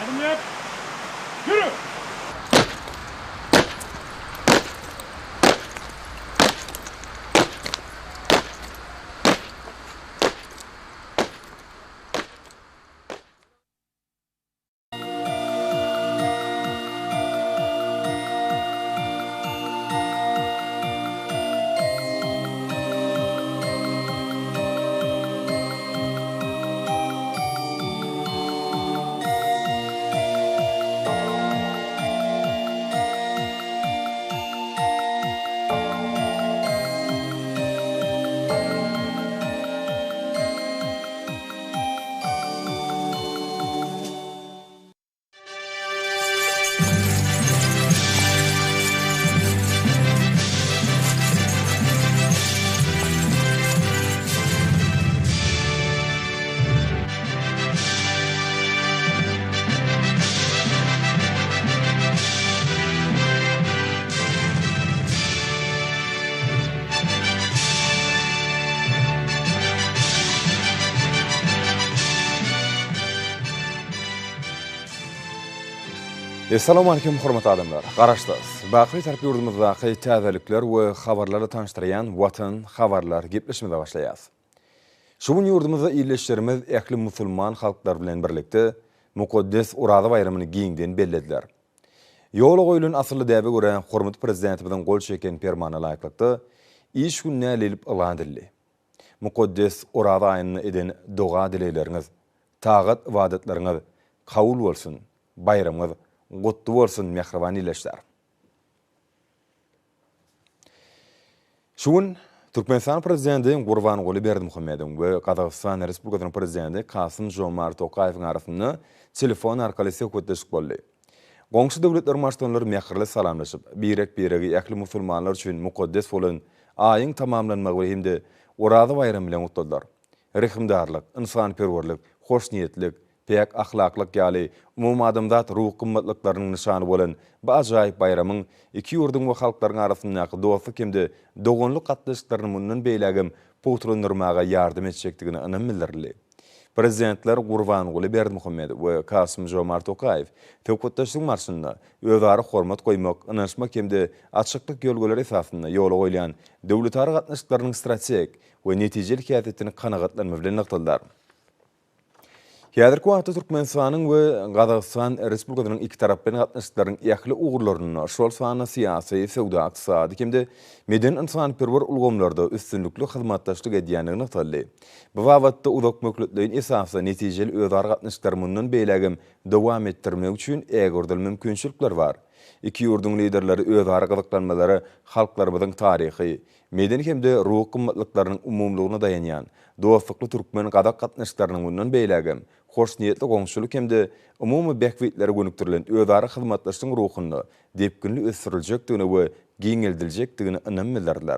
Adım yap. Yürü! Essalawmalikim hormatly adamlar! Garaşsyz, baky Bitarap ýurdumyzdaky täzelikler we habarlarla tanyşdyrýan Watan habarlar gepleşigimize başlaýas. Şu gün ýurdumyzda ildeşlerimiz ähli musulman halklary bilen birlikde mukaddes Oraza baýramyny giňden bellediler. Ýola goýlan asylly däbe görä, hormatly Prezidentimiziň gol çeken Permanyna laýyklykda, iş güni näleýlip yglan edildi. Mukaddes Oraza aýynda eden doga-dilegleriňiz, tagat-ybadatlaryňyz kabul bolsun, baýramyňyz gutly bolsun, mähriban ildeşler! Şu gün Türkmenistanyň Prezidenti Gurbanguly Berdimuhamedowyň we Gazagystan Respublikasynyň Prezidenti Kasym-Žomart Tokaýewiň arasynda telefon arkaly söhbetdeşlik boldy. Goňşy döwletleriň Baştutanlary mähirli salamlaşyp, birek-biregi ähli musulmanlar üçin mukaddes bolan aýyň tamamlanmagy hem-de Oraza baýramy bilen gutladylar. Rehimdarlyk, ynsanperwerlik, hoşniýetlik, päk ahlaklyk ýaly umumadamzat ruhy gymmatlyklarynyň nyşany bolan bu ajaýyp baýramyň iki ýurduň we halklaryň arasyndaky dostluk hem-de doganlyk gatnaşyklaryny mundan beýlägem pugtalandyrmaga ýardam etjekdigine ynam bildirildi. Prezidentler Gurbanguly Berdimuhamedow we Kasym-Žomart Tokaýew söhbetdeşligiň barşynda özara hormat goýmak, ynanyşmak hem-de açyklyk ýörelgeleri esasynda ýola goýlan döwletara gatnaşyklarynyň strategik we netijeli häsiýetini kanagatlanma bilen nygtadylar. Häzirki wagtda Türkmenistanyň we Gazagystan Respublikasynyň ikitaraplaýyn gatnaşyklaryň ähli ugurlarynda, şol sanda syýasy, söwda-ykdysady hem-de medeni-ynsanperwer ulgamlarda üstünlikli hyzmatdaşlyk edýändigi nygtaldy. Bu babatda uzakmöhletleýin esasda netijeli özara gatnaşyklary mundan beýlägem dowam etdirmek üçin ägirdil mümkinçilikler bar. Iki ýurduň Liderleri özara gyzyklanmalary halklarymyzyň taryhy, medeni hem-de ruhy gymmatlyklarynyň umumylygyna daýanýan dostlukly türkmen-gazak gatnaşyklarynyň mundan beýlägem hoşniýetli goňşulyk hem-de umumy bähbitlere gönükdirilen özara hyzmatdaşlygyň ruhunda depginli ösdüriljekdigine we giňeldiljekdigine ynam bildirdiler.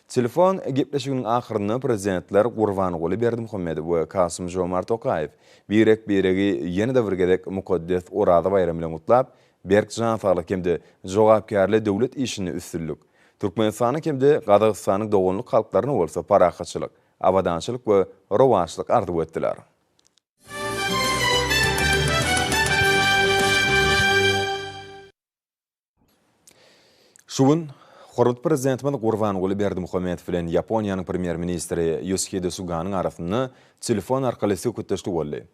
Telefon gepleşiginiň ahyrynda Prezidentler Gurbanguly Berdimuhamedow we Kasym-Žomart Tokaýew birek-biregi ýene-de bir gezek mukaddes Oraza baýramy bilen gutlap, berk jan saglyk hem-de jogapkärli döwlet işinde üstünlik, Türkmenistanyň hem-de Gazagystanyň doganlyk halklaryna bolsa parahatçylyk, abadançylyk we rowaçlyk arzuw etdiler. Şu gün hormatly Prezidentimiz Gurbanguly Berdimuhamedow bilen Ýaponiýanyň Premýer-ministri Ýosihide Suganyň arasynda telefon arkaly söhbetdeşlik boldy.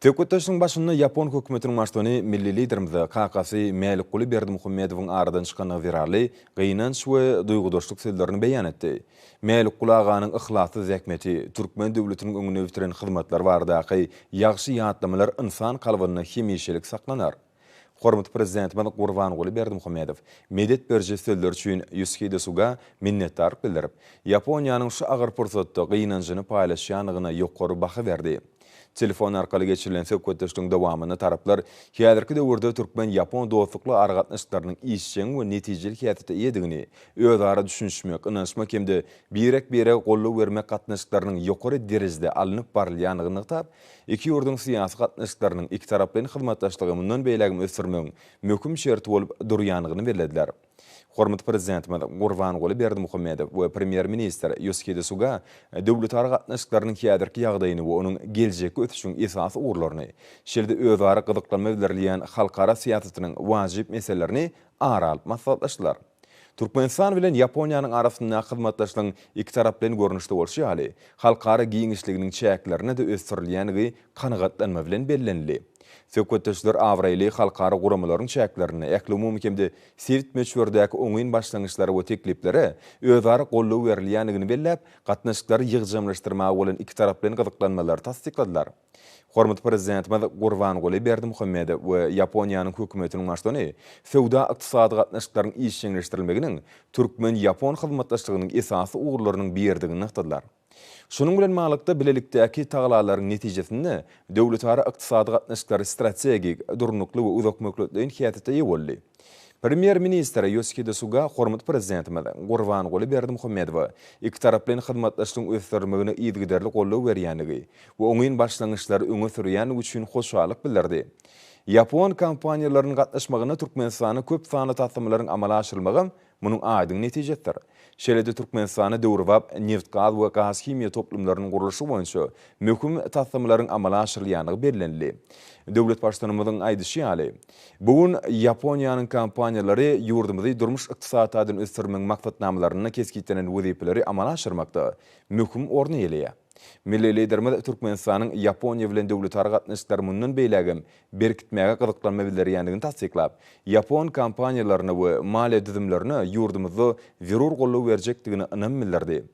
Söhbetdeşligiň başynda ýapon hökümetiniň baştutany milli Liderimize kakasy Mälikguly Berdimuhamedowyň aradan çykandygy zerarly gynanç we duýgudaşlyk sözlerini beýan etdi. Mälikguly aganyň yhlasly zähmeti, türkmen döwletiniň öňünde bitiren hyzmatlary baradaky ýagşy ýatlamalar ynsan kalbynda hemişelik saklanar. Hormatly Prezidentimiz Gurbanguly Berdimuhamedow medet beriji sözleri üçin Ýosihide Suga minnetdarlyk bildirip, Ýaponiýanyň şu agyr pursatda gynanjyny paýlaşýandygyna ýokary baha berdi. Telefon arkaly geçirilen söhbetdeşligiň dowamynda taraplar häzirki döwürde türkmen-ýapon dostlukly aragatnaşyklarynyň işjeň we netijeli häsiýete eýedigini, özara düşünişmek, ynanyşmak hem-de birek-birege goldaw bermek gatnaşyklarynyň ýokary derejede alnyp barylýandygyny nygtap, iki ýurduň syýasy gatnaşyklarynyň ikitaraplaýyn hyzmatdaşlygy mundan beýlägem ösdürmegiň möhüm şerti bolup durýandygyny bellediler. Hormatly Prezidentimiz Gurbanguly Berdimuhamedow we Premýer-ministr Ýosihide Suga döwletara gatnaşyklarynyň häzirki ýagdaýyny we onuň geljekki ösüşiň esasy ugurlaryny, şeýle-de özara gyzyklanma bildirilýän halkara syýasatynyň wajyp meselelerini ara alyp maslahatlaşdylar. Türkmenistan bilen Ýaponiýanyň arasyndaky hyzmatdaşlygyň ikitaraplaýyn görnüşde bolşy ýaly, halkara giňişliginiň çäklerinde-de ösdürilýändigi kanagatlanma bilen bellenildi. Söhbetdeşler abraýly halkara guramalaryň çäklerinde ählumumy hem-de sebit möçberdäki oňyn başlangyçlara we tekliplere özara goldaw berilýändigini belläp, gatnaşyklary ýygjamlaşdyrmaga bolan ikitaraplaýyn gyzyklanmalary tassykladylar. Hormatly Prezidentimiz Gurbanguly Berdimuhamedow we Ýaponiýanyň Hökümetiniň Baştutany söwda-ykdysady gatnaşyklaryň işjeňleşdirilmeginiň türkmen-ýapon hyzmatdaşlygynyň esasy ugurlarynyň biridigini nygtadylar. Şunuň bilen baglylykda, bilelikdäki tagalalaryň netijesinde döwletara ykdysady gatnaşyklary strategik, durnukly we uzakmöhletleýin häsiýete eýe boldy. Premýer-ministr Ýosihide Suga hormatly Prezidentimiz Gurbanguly Berdimuhamedowa ikitaraplaýyn hyzmatdaşlygyň ösdürilmegine yzygiderli goldaw berýändigi we oňyn başlangyçlary öňe sürýändigi üçin hoşallyk bildirdi. Ýapon kompaniýalarynyň gatnaşmagynda Türkmenistanda köp sanly taslamalaryň amala aşyrylmagam Munuň aýdyň netijesidir. Şeýle-de Türkmenistanda döwrebap nebitgaz we gazhimiýa toplumlarynyň gurluşygy boýunça möhüm taslamalaryň amala aşyrylýandygy bellenildi. Döwlet Baştutanymyzyň aýdyşy ýaly, bu gün Ýaponiýanyň kompaniýalary ýurdumyzy durmuş-ykdysady taýdan ösdürmegiň maksatnamalarynda kesgitlenen wezipeleri amala aşyrmakda möhüm orny eýeleýär. Milli Liderimiz Türkmenistanyň Ýaponiýa bilen döwletara gatnaşyklary mundan beýlägem berkitmäge gyzyklanma bildirýändigini tassyklap, ýapon kompaniýalaryna we maliýe düzümlerine ýurdumyzda zerur goldaw berjekdigine ynam bildirdi.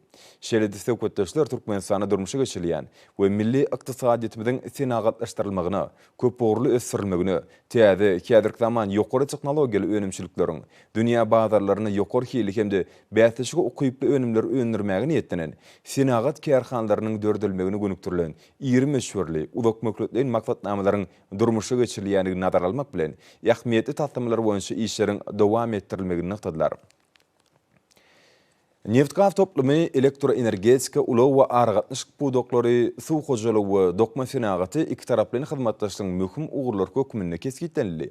Şeýle-de söhbetdeşler Türkmenistanda durmuşa geçirilýän we milli ykdysadyýetimiziň senagatlaşdyrylmagyna, köpugurly ösdürilmegine, täze, häzirki zaman ýokary tehnologiýaly önümçilikleriň, dünýä bazarlarynda ýokary hilli hem-de bäsleşige ukyply önümleri öndürmäge niýetlenen senagat kärhanalarynyň döredilmegine gönükdirilen iri möçberli, uzakmöhletleýin maksatnamalaryň durmuşa geçirilýändigini nazara almak bilen, ähmiýetli taslamalar boýunça işleriň dowam etdirilmegini nygtadylar. Nebitgaz toplumy, elektroenergetika, ulag we aragatnaşyk pudaklary, suw hojalygy we dokma senagaty ikitaraplaýyn hyzmatdaşlygyň möhüm ugurlary hökmünde kesgitlenildi.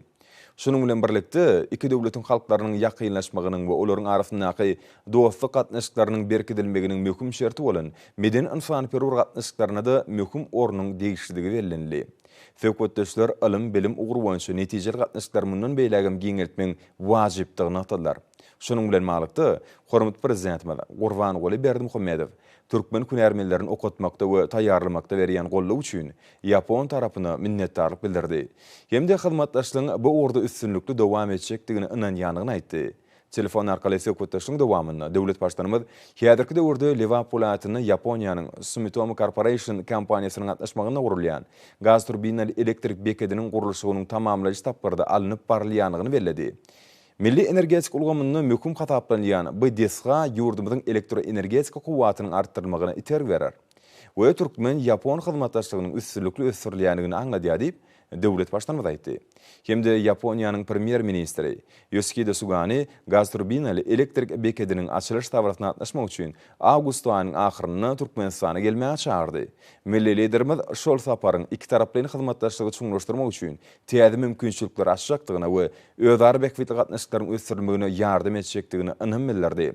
Şunuň bilen birlikde, iki döwletiň halklarynyň ýakynlaşmagynyň we olaryň arasyndaky dostluk gatnaşyklarynyň berkidilmeginiň möhüm şerti bolan medeni-ynsanperwer gatnaşyklaryna-da möhüm ornuň degişlidigi bellenildi. Söhbetdeşler ylym-bilim ugry boýunça netijeli gatnaşyklary mundan beýlägem giňeltmegiň wajypdygyny nygtadylar. Şunuň bilen baglylykda, hormatly Prezidentimiz Gurbanguly Berdimuhamedow türkmen hünärmenlerini okatmakda we taýýarlamakda berýän goldawy üçin ýapon tarapyna minnetdarlyk bildirdi hem-de hyzmatdaşlygyň bu ugurda üstünlikli dowam etjekdigine ynanýandygyny aýtdy. Telefon arkaly söhbetdeşligiň dowamynda döwlet Baştutanymyz häzirki döwürde Lebap welaýatynda Ýaponiýanyň Sumitomo Corporation kompaniýasynyň gatnaşmagynda gurulýan gaz turbinaly elektrik bekediniň gurluşygynyň tamamlaýjy tapgyrda alnyp barylýandygyny belledi. Milli energetika ulgamynda möhüm hasaplanylýan bu desga ýurdumyzyň elektroenergetika kuwwatynyň artdyrylmagyna itergi berer we türkmen-ýapon hyzmatdaşlygynyň üstünlikli ösdürilýändigini aňladýar diýip, döwlet Baştutanymyz aýtdy. Hem-de Ýaponiýanyň Premýer-ministri Ýosihide Sugany gazturbinaly elektrik bekediniň açylyş dabarasyna gatnaşmak üçin awgust aýynyň ahyrynda Türkmenistana gelmäge çagyrdy. Milli Liderimiz şol saparyň ikitaraplaýyn hyzmatdaşlygy çuňlaşdyrmak üçin täze mümkinçilikleri açjakdygyna we özara bähbitli gatnaşyklaryň ösdürilmegine ýardam etjekdigine ynam bildirdi.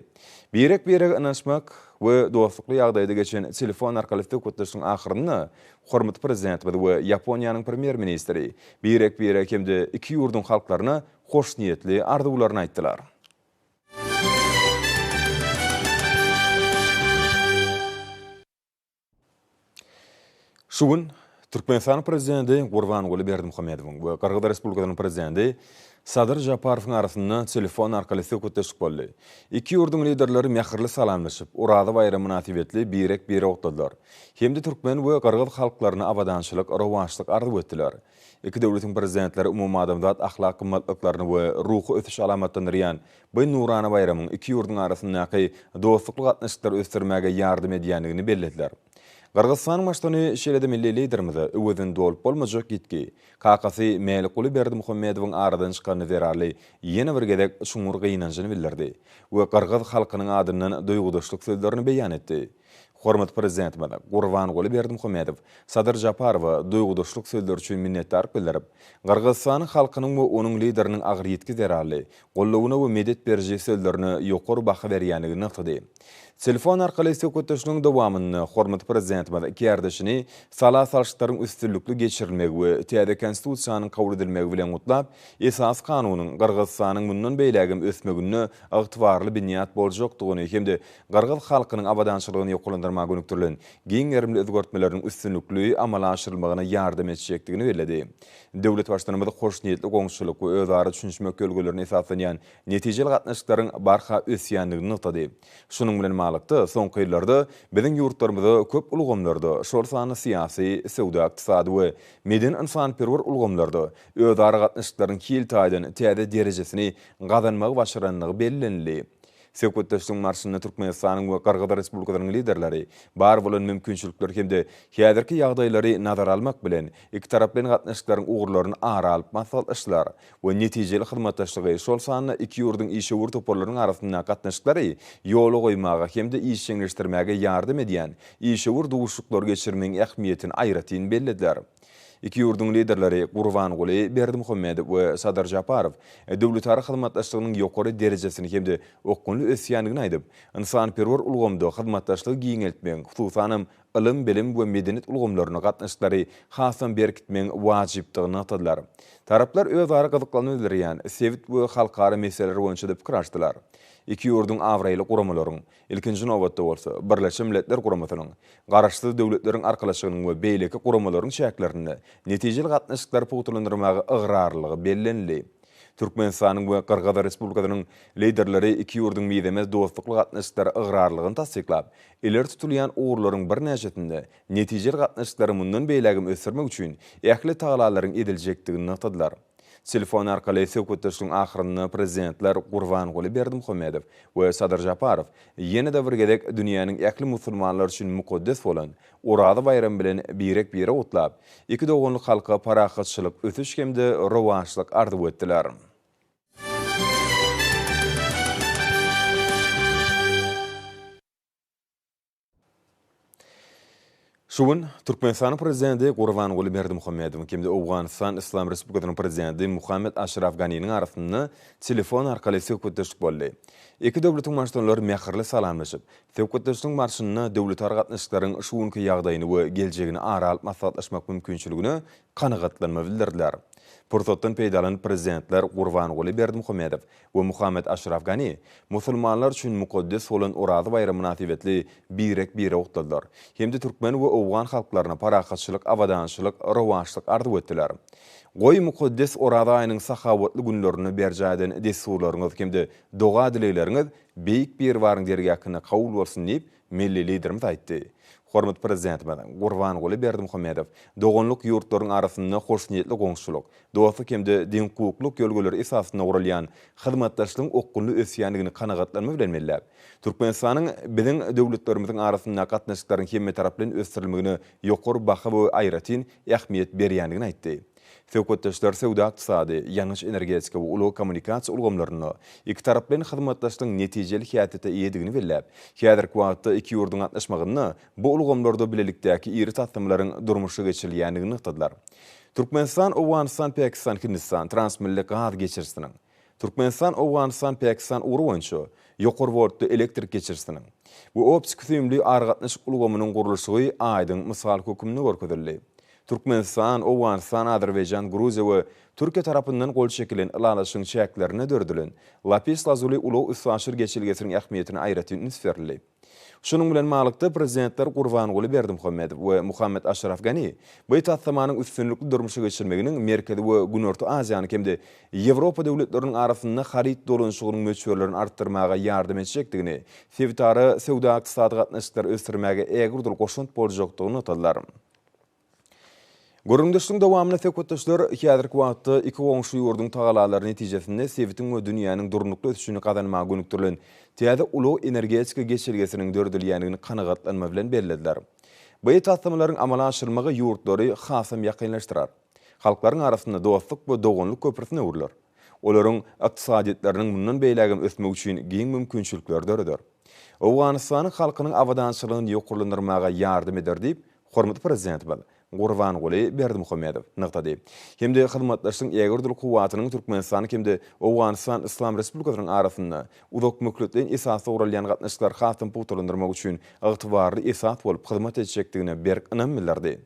Birek-birege ynanyşmak we dostlukly ýagdaýda geçen telefon arkaly söhbetdeşligiň ahyrynda hormatly Prezidentimiz we Ýaponiýanyň Premýer-ministri birek-birege hem-de iki ýurduň halklaryna hoşniýetli arzuwlaryny aýtdylar. Şu gün Türkmenistanyň Prezidenti Gurbanguly Berdimuhamedowyň we Gyrgyz Respublikasynyň Prezidenti Sadyr Žaparowyň arasynda telefon arkaly söhbetdeşlik boldy. Iki ýurduň Liderleri mähirli salamlaşyp, Oraza baýramy mynasybetli birek-biregi gutladylar hem-de türkmen we gyrgyz halklaryna abadançylyk, rowaçlyk arzuw etdiler. Iki döwletiň Prezidentleri umumadamzat ahlak gymmatlyklaryny we ruhy ösüşi alamatlandyrýan bu nurana baýramyň iki ýurduň arasyndaky dostlukly gatnaşyklary ösdürmäge ýardam edýändigini bellediler. Gyrgyzystanyň Baştutany şeýle-de milli Liderimize öwezini dolup bolmajak ýitgi, kakasy Mälikguly Berdimuhamedowyň aradan çykany zerarly ýene bir gezek çuňňur gynanjyny bildirdi we gyrgyz halkynyň adyndan duýgudaşlyk sözlerini beýan etdi. Hormatly Prezidentimiz Gurbanguly Berdimuhamedow Sadyr Žaparowa duýgudaşlyk sözleri üçin minnetdarlyk bildirip, Gyrgyzystanyň halkynyň we onuň Lideriniň agyr ýitgi zerarly goldawyna we medet beriji sözlerine ýokary baha berýändigini nygtady. Telefon arkaly söhbetdeşligiň dowamynda hormatly Prezidentimiz kärdeşini sala salşyklaryň üstünlikli geçirilmegi we täze Konstitusiýanyň kabul edilmegi bilen gutlap, Esasy Kanunyň Gyrgyzystanyň mundan beýlägem ösmeginde ygtybarly binýat boljakdygyny hem-de gyrgyz halkynyň abadançylygyny ýokarlandyrmaga gönükdirilen giň gerimli özgertmeleriniň üstünlikli amala aşyrylmagyna ýardam etjekdigini belledi. Döwlet Baştutanymyz hoşniýetli goňşuçylyk we özara düşünişmek ýörelgelerine esaslanýan netijeli gatnaşyklaryň barha ösýändigini nygtady. Şunuň bilen baglylykda, soňky ýyllarda biziň ýurtlarymyza köp ulgamlarda, şol sanda syýasy, söwda-ykdysady we medeni-ynsanperwer ulgamlarda özara gatnaşyklaryň hil taýdan täze derejesini gazanmagy başarandygy bellenildi. Söhbetdeşligiň barşynda Türkmenistanyň we Gyrgyz Respublikasynyň Liderleri bar bolan mümkinçilikleri hem-de häzirki ýagdaýlary nazara almak bilen, ikitaraplaýyn gatnaşyklaryň ugurlaryny ara alyp maslahatlaşdylar we netijeli hyzmatdaşlygy, şol sanda iki ýurduň işewür toparlarynyň arasyndaky gatnaşyklary ýola goýmaga hem-de işjeňleşdirmäge ýardam edýän işewür duşuşyklary geçirmegiň ähmiýetini aýratyn bellediler. Iki ýurduň Liderleri Gurbanguly Berdimuhamedow we Sadyr Žaparow döwletara hyzmatdaşlygynyň ýokary derejesini hem-de okgunly ösýändigini aýdyp, ynsanperwer ulgamda hyzmatdaşlygy giňeltmegiň, hususanam, ylym, bilim we medeniýet ulgamlarynda gatnaşyklary hasam berkitmegiň wajypdygyny nygtadylar. Taraplar özara gyzyklanma bildirýän sebit we halkara meseleler boýunça-da pikir alyşdylar. Iki ýurduň abraýly guramalaryň, Ilkinji nobatda bolsa, Birleşen Milletler Guramasynyň, Garaşsyz Döwletleriň Arkalaşygynyň we beýleki guramalaryň çäklerinde netijeli gatnaşyklary pugtalandyrmaga ygrarlylygy bellenildi. Türkmenistanyň we Gyrgyz Respublikasynyň Liderleri iki ýurduň mizemez dostlukly gatnaşyklara ygrarlylygyny tassyklap, ileri tutulýan ugurlaryň birnäçesinde netijeli gatnaşyklary mundan beýlägem ösdürmek üçin ähli tagalalaryň ediljekdigini nygtadylar. Telefon arkaly söhbetdeşligiň ahyrynda Prezidentler Gurbanguly Berdimuhamedow we Sadyr Žaparow ýene-de bir gezek dünýäniň ähli musulmanlary üçin mukaddes bolan Oraza baýramy bilen birek-biregi gutlap, iki doganlyk halka parahatçylyk, ösüş hem-de rowaçlyk arzuw etdiler. Şu gün Türkmenistanyň Prezidenti Gurbanguly Berdimuhamedowyň hem-de Owganystan Yslam Respublikasynyň Prezidenti Muhammet Aşraf Ganiniň arasynda telefon arkaly söhbetdeşlik boldy. Iki döwletiň Baştutanlary mähirli salamlaşyp, söhbetdeşligiň barşynda döwletara gatnaşyklaryň şu günki ýagdaýyny we geljegini ara alyp maslahatlaşmak mümkinçiligine kanagatlanma bildirdiler. Pursatdan peýdalanyp Prezidentler Gurbanguly Berdimuhamedow we Muhammet Aşraf Gani musulmanlar üçin mukaddes bolan Oraza baýramy mynasybetli birek-biregi gutladylar hem-de türkmen we owgan halklaryna parahatçylyk, abadançylyk, rowaçlyk arzuw etdiler. Goý, mukaddes Oraza aýynyň sahawatly günlerinde berjaý eden dessurlaryňyz hem-de doga-dilegleriňiz Beýik Biribaryň dergähinde kabul bolsun diýip, Milli Liderimiz aýtdy. Hormatly Prezidentimiz Gurbanguly Berdimuhamedow doganlyk ýurtlaryň arasynda hoşniýetli goňşuçylyk, dostluk hem-de deňhukuklylyk ýörelgeleri esasynda guralýan hyzmatdaşlygyň okgunly ösýändigini kanagatlanma bilen belläp, Türkmenistanyň biziň döwletlerimiziň arasyndaky gatnaşyklaryň hemmetaraplaýyn ösdürilmegine ýokary baha we aýratyn ähmiýet berýändigini aýtdy. Söhbetdeşler söwda-ykdysady, ýangyç-energetika we ulag-kommunikasiýa ulgamlarynda ikitaraplaýyn hyzmatdaşlygyň netijeli häsiýete eýedigini belläp, häzirki wagtda iki ýurduň gatnaşmagynda bu ulgamlarda bilelikdäki iri taslamalaryň durmuşa geçirilýändigini nygtadylar. Türkmenistan, Owganystan, Pakistan, Hindistan transmilli gaz geçirijisiniň, Türkmenistan, Owganystan, Pakistan ugry boýunça ýokary woltly elektrik geçirijisiniň we optiki-süýümli aragatnaşyk ulgamynyň gurluşygy aýdyň mysal hökmünde görkezildi. Türkmenistan, Owganystan, Azerbaýjan, Gruziýa we Türkiýe tarapyndan gol çekilen ylalaşygyň çäklerinde döredilen Lapis Lazuli ulag-üstaşyr geçelgesiniň ähmiýetine aýratyn üns berildi. Şunuň bilen baglylykda, Prezidentler Gurbanguly Berdimuhamedow we Muhammet Aşraf Gani bu taslamanyň üstünlikli durmuşa geçirilmeginiň Merkezi we Günorta Aziýanyň hem-de Ýewropa döwletleriniň arasynda haryt dolanyşygynyň möçberlerini artdyrmaga ýardam etjekdigini, sebitara söwda-ykdysady gatnaşyklary ösdürmäge ägirt uly goşant boljakdygyny nygtadylar. Gürrüňdeşligiň dowamynda söhbetdeşler häzirki wagtda iki goňşy ýurduň tagallalary netijesinde sebitiň we dünýäniň durnukly ösüşini gazanmaga gönükdirilen täze ulag-energetika geçelgesiniň döredilýändigini kanagatlanma bilen bellediler. Bu taslamalaryň amala aşyrylmagy ýurtlary hasam ýakynlaşdyrar. Halklaryň arasynda dostluk we doganlyk köprüsine öwrüler. Olaryň ykdysadyýetleriniň mundan beýlägem ösmegi üçin giň mümkinçilikleri döreder. Owganystanyň halkynyň abadançylygyny ýokarlandyrmaga ýardam eder diýip, hormatly Prezidentimiz Gurbanguly Berdimuhamedow nygtady hem-de hyzmatdaşlygyň ägirt uly kuwwatynyň Türkmenistan hem-de Owganystan Yslam Respublikasynyň arasynda uzakmöhletleýin esasda guralýan gatnaşyklary hasam pugtalandyrmak üçin ygtybarly esas bolup hyzmat etjekdigine berk ynam bildirdi.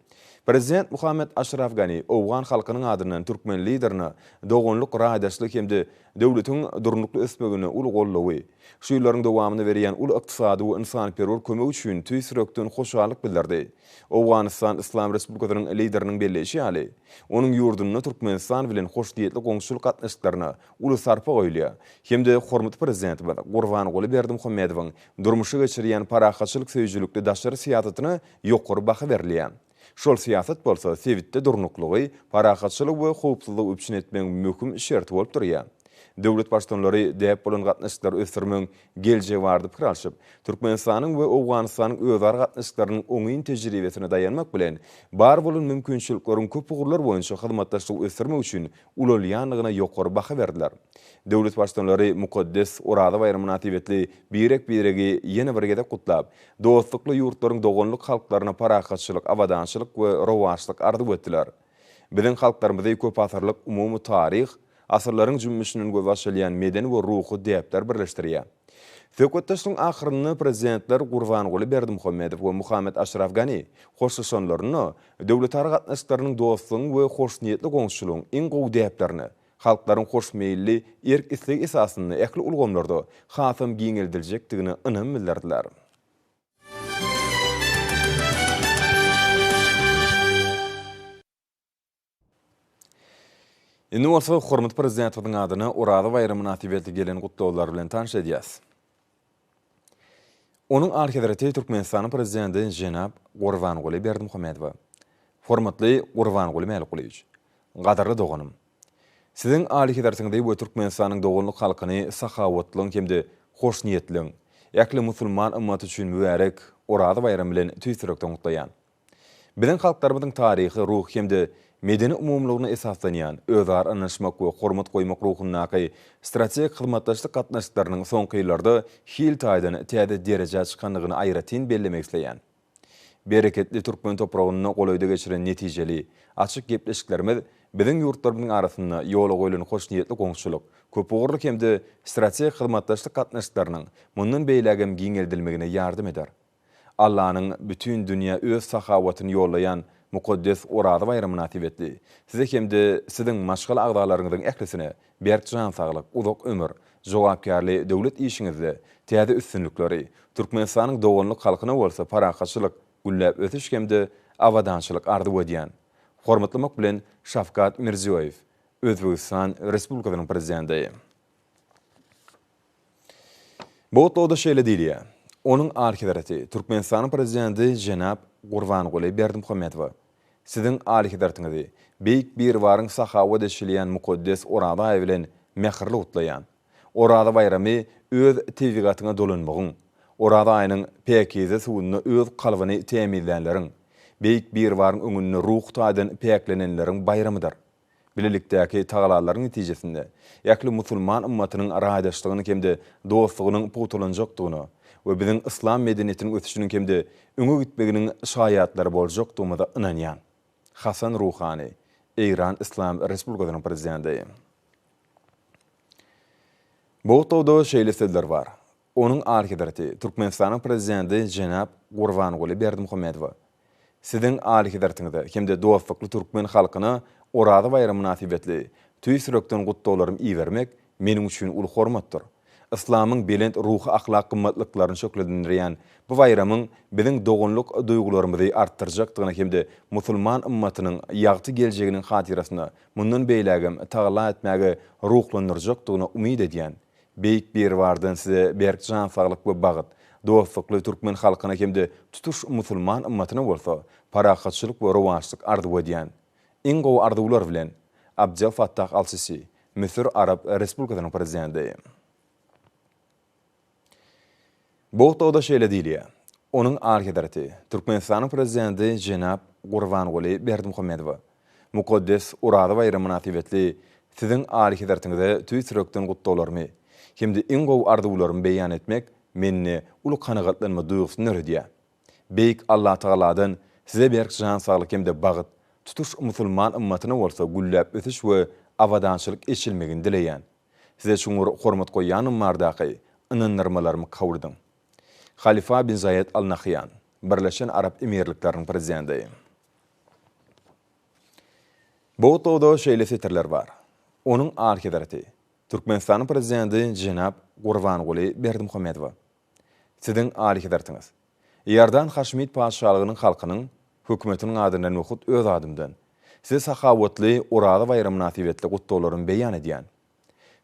Prezident Muhammet Aşraf Gani owgan halkynyň adyndan türkmen Liderine doganlyk raýdaşlygy hem-de döwletiň durnukly ösmegine uly goldawy, şu ýyllaryň dowamynda berýän uly ykdysady we ynsanperwer kömegi üçin tüýs ýürekden hoşallyk bildirdi. Owganystan Yslam Respublikasynyň Lideriniň belleýşi ýaly, onuň ýurdunda Türkmenistan bilen hoşniýetli goňşuçylyk gatnaşyklaryna uly sarpa goýulýar hem-de hormatly Prezidentimiz Gurbanguly Berdimuhamedowyň durmuşa geçirýän parahatçylyk söýüjilikli daşary syýasatyna ýokary baha berilýär. Şol syýasat bolsa sebitde durnuklygy, parahatçylygy we howpsuzlygy üpjün etmegiň möhüm şerti bolup durýar. Döwlet Baştutanlary däp bolan gatnaşyklary ösdürmegiň geljegi barada pikir alşyp, Türkmenistanyň we Owganystanyň özara gatnaşyklarynyň oňyn tejribesine daýanmak bilen, bar bolan mümkinçilikleriň köp ugurlar boýunça hyzmatdaşlygy ösdürmek üçin ulalýandygyna ýokary baha berdiler. Döwlet Baştutanlary mukaddes Oraza baýramy mynasybetli birek-biregi ýene bir gezek gutlap, dostlukly ýurtlaryň doganlyk halklaryna parahatçylyk, abadançylyk we rowaçlyk arzuw etdiler. Biziň halklarymyzy köpasyrlyk umumy taryh, asyrlaryň jümmüşinden gözbaş alýan medeni we ruhy däpler birleşdirýär. Söhbetdeşligiň ahyrynda Prezidentler Gurbanguly Berdimuhamedow we Muhammet Aşraf Gani hoşlaşanlarynda döwletara gatnaşyklarynyň dostlugyň we hoşniýetli goňşuçylygyň iň gowy däplerine, halklaryň hoşmeýilli erk-islegi esasynda ähli ulgamlarda hasam giňeldiljekdigine ynam bildirdiler. Indi bolsa hormatly Prezidentimiziň adyna Oraza baýramy mynasybetli gelen gutlaglar bilen tanyş edýäs. Onuň Alyhezreti Türkmenistanyň Prezidenti jenap Gurbanguly Berdimuhamedowa. Hormatly Gurbanguly Mälikgulyýewiç! Gadyrly doganym! Siziň Alyhezretiňizi we Türkmenistanyň doganlyk halkyny sahawatlylygyň hem-de hoşniýetliligiň, ähli musulman ymmaty üçin mübärek Oraza baýramy bilen tüýs ýürekden gutlaýan. Biziň halklarymyzyň taryhy, ruhy hem-de medeni umumylygyna esaslanýan, özara ynanyşmak we hormat goýmak ruhundaky strategik hyzmatdaşlyk gatnaşyklarynyň soňky ýyllarda hil taýdan täze derejä çykandygyny aýratyn bellemek isleýän. Bereketli türkmen topragynda golaýda geçiren netijeli, açyk gepleşiklerimiz biziň ýurtlarymyzyň arasynda ýola goýlan hoşniýetli goňşuçylyk, köpugurly hem-de strategik hyzmatdaşlyk gatnaşyklarynyň mundan beýlägem giňeldilmegine ýardam eder. Allanyň bütin dünýä öz sahawatyny ýollaýan mukaddes Oraza baýramy mynasybetli Size hem-de Siziň maşgala agzalaryňyzyň ählisine berk jan saglyk, uzak ömür, jogapkärli döwlet işiňizde täze üstünlikleri, Türkmenistanyň doganlyk halkyna bolsa parahatçylyk, gülläp ösüş hem-de abadançylyk arzuw edýän. Hormatlamak bilen Şawkat Mirziýoýew, Özbegistan Respublikasynyň Prezidenti. Bu gutlagda şeýle diýilýär, Onuň Alyhezreti, Türkmenistanyň Prezidenti jenap Gurbanguly Berdimuhamedowa, Siziň Alyhezretiňizi Beýik Biribaryň sahawat eçilýän mukaddes Oraza aýy bilen mähirli gutlaýan. Oraza baýramy öz tebigatyňa dolanmagyň, Oraza aýynyň päkize suwunda öz kalbyny tämizlänleriň, Beýik Biribaryň öňünde ruhy taýdan päklenenleriň baýramydyr. Bilelikdäki tagalalaryň netijesinde, ähli musulman ymmatynyň raýdaşlygynyň hem-de dostlugynyň pugtalanjakdygyna we biziň yslam medeniýetiniň ösüşiniň hem-de öňe gitmeginiň şaýatlary boljakdygymyza ynanýan. Hasan Ruhani, Eýran Yslam Respublikasynyň Prezidenti. Bu gutlagda şeýle sözler bar, Onuň Alyhezreti, Türkmenistanyň Prezidenti jenap Gurbanguly Berdimuhamedowa, Siziň Alyhezretiňize hem-de dostlukly türkmen halkyna Oraza baýramy mynasybetli tüýs ýürekden gutlaglarymy ibermek meniň üçin uly hormatdyr. Yslamyň belent ruhy-ahlak gymmatlyklaryny şöhlelendirýän bu baýramyň biziň doganlyk duýgularymyzy artdyrjakdygyna hem-de musulman ymmatynyň ýagty geljeginiň hatyrasyna mundan beýlägem tagalla etmäge ruhlandyrjakdygyna umyt edýän. Beýik Biribardan size berk jan saglyk we bagt, dostlukly türkmen halkyna hem-de tutuş musulman ymmatyna bolsa parahatçylyk we rowaçlyk arzuw edýän. Iň gowy arzuwlar bilen, Abdel Fattah Al-Sisi, Müsür Arap Respublikasynyň Prezidenti. Bu gutlagda şeýle diýilýär, Onuň Alyhezreti, Türkmenistanyň Prezidenti jenap Gurbanguly Berdimuhamedowa, mukaddes Oraza baýramy mynasybetli Siziň Alyhezretiňize tüýs ýürekden gutlaglarymy hem-de iň gowy arzuwlarymy beýan etmek. mende uly kanagatlanma duýgusyny döredýär. Beýik Allatagaladan Size berk jan saglyk hem-de bagt, tutuş musulman ymmatyna bolsa gülläp ösüş we abadançylyk eçilmegini dileýän. Size çuňňur hormat goýýanym bardaky ynandyrmalarymy kabul ediň. Halifa bin Zaýed Al Nahýan, Birleşen Arap Emirlikleriniň Prezidenti. Bu gutlagda şeýle setirler bar, Onuň Alyhezreti, Türkmenistanyň Prezidenti jenap Gurbanguly Berdimuhamedowa. Siziň Alyhezretiňiz! Iordan Haşimit Patyşalygynyň halkynyň, Hökümetiniň adyndan we hut öz adymdan, Size sahawatly Oraza baýramy mynasybetli gutlaglarymy beýan edýän.